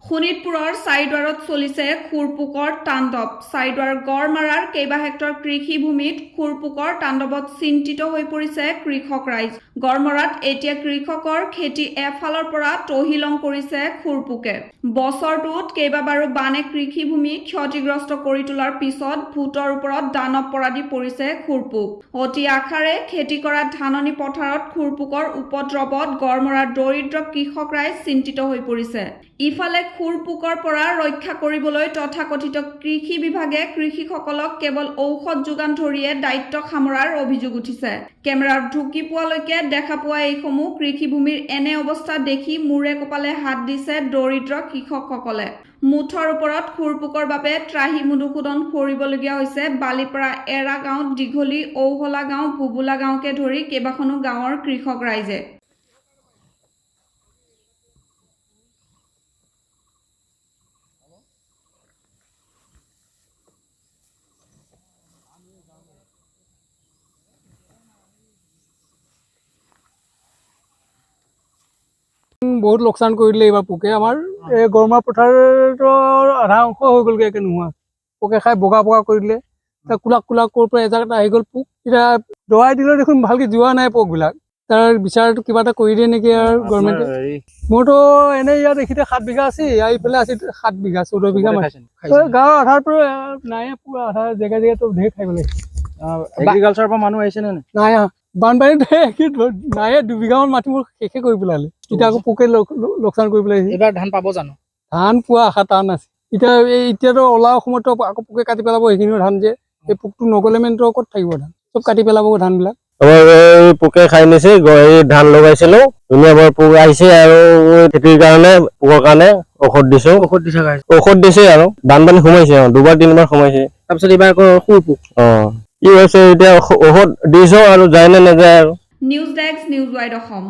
শোণিতপুৰৰ চাৰিদুৱাৰত চলিছে খুৰপোকৰ তাণ্ডৱ। চাৰিদুৱাৰ গড়মাৰাৰ কেইবা হেক্টৰ কৃষিভূমিত খুৰপোকৰ তাণ্ডৱত চিন্তিত হৈ পৰিছে কৃষক ৰাইজ। গড়মৰাত এতিয়া কৃষকৰ খেতি এফালৰ পৰা তহিলং কৰিছে খুৰপোকে। বছৰটোত কেইবাবাৰো বানে কৃষিভূমি ক্ষতিগ্ৰস্ত কৰি তোলাৰ পিছত ভূতৰ ওপৰত দানৱ পৰাদি পৰিছে খুৰপোক। অতি আশাৰে খেতি কৰা ধাননি পথাৰত খুৰপোকৰ উপদ্ৰৱত গড়মৰাৰ দৰিদ্ৰ কৃষক ৰাইজ চিন্তিত হৈ পৰিছে। ইফালে খুৰপোকৰ পৰা ৰক্ষা কৰিবলৈ তথাকথিত কৃষি বিভাগে কৃষকসকলক কেৱল ঔষধ যোগান ধৰিয়ে দায়িত্ব সামৰাৰ অভিযোগ উঠিছে। কেমেৰাৰ ঢুকি পোৱালৈকে দেখা পোৱা এইসমূহ কৃষিভূমিৰ এনে অৱস্থা দেখি মূৰে কপালে হাত দিছে দৰিদ্ৰ কৃষকসকলে। মুঠৰ ওপৰত খুৰপোকৰ বাবে ত্ৰাহি মধুসূদন কৰিবলগীয়া হৈছে বালিপাৰা, এৰা গাঁও, দীঘলী, ঔহলা গাঁও, ভুবুলা গাঁওকে ধৰি কেইবাখনো গাঁৱৰ কৃষক ৰাইজে। বহুত লোকচান কৰি দিলে এইবাৰ পোকে। আমাৰ এই গৰমা পথাৰটোৰ আধা অংশ হৈ গ'লগৈ একে নোহোৱা। পোকে খাই বগা বগা কৰি দিলে। তাৰ কোলা কোলা ক'ৰ পৰা এজাক এটা আহি গ'ল পোক। এতিয়া দৱাই দিলেও দেখোন ভালকৈ যোৱা নাই পোকবিলাক। তাৰ বিচাৰটো কিবা এটা কৰি দিয়ে নেকি আৰু গভৰ্ণমেণ্টে। মোৰতো এনেই ইয়াত এইখিনিতে 7 বিঘা আছে, ইয়াৰ ইফালে আছে 7 বিঘা, 14 বিঘা মাটি। এই গাঁৱৰ আধাৰ পৰা নাই, পুৰা আধা জেগা জেগাটো ঢেৰ খাই পেলাইছে। এগ্ৰিকালচাৰৰ পৰা মানুহ আহিছে নে নাই? নাই অহা। বানপানীত নায়ে, 2 বিঘামান মাটি মোৰ শেষে কৰি পেলালে। এতিয়া আকৌ পোকে লোকচান কৰি পেলাইছে। এইবাৰ ধান পাব জানো? ধান পোৱা আশা টান আছে। এতিয়া এই এতিয়াতো ওলাৰ সময়তো আকৌ পোকে কাটি পেলাব সেইখিনিও ধান যে। এই পোকটো নগ'লে মানেতো ক'ত থাকিব ধান? চব কাটি পেলাব ধানবিলাক। আমাৰ এই পোকে খাই নিছে। এই ধান লগাইছিলো, ধুনীয়া বৰ পোক আহিছে আৰু খেতিৰ কাৰণে পোকৰ কাৰণে ঔষধ দিছো। ঔষধ দি থকা হৈছে? ঔষধ দিছে আৰু বানপানী সোমাইছে, অ, দুবাৰ তিনিবাৰ সোমাইছে। তাৰপিছত এইবাৰ আকৌ সৰু পোক। অ, কি হৈছে এতিয়া, ঔষধ দিছো আৰু যায় নে নাযায় আৰু। News desk, news wide Assam.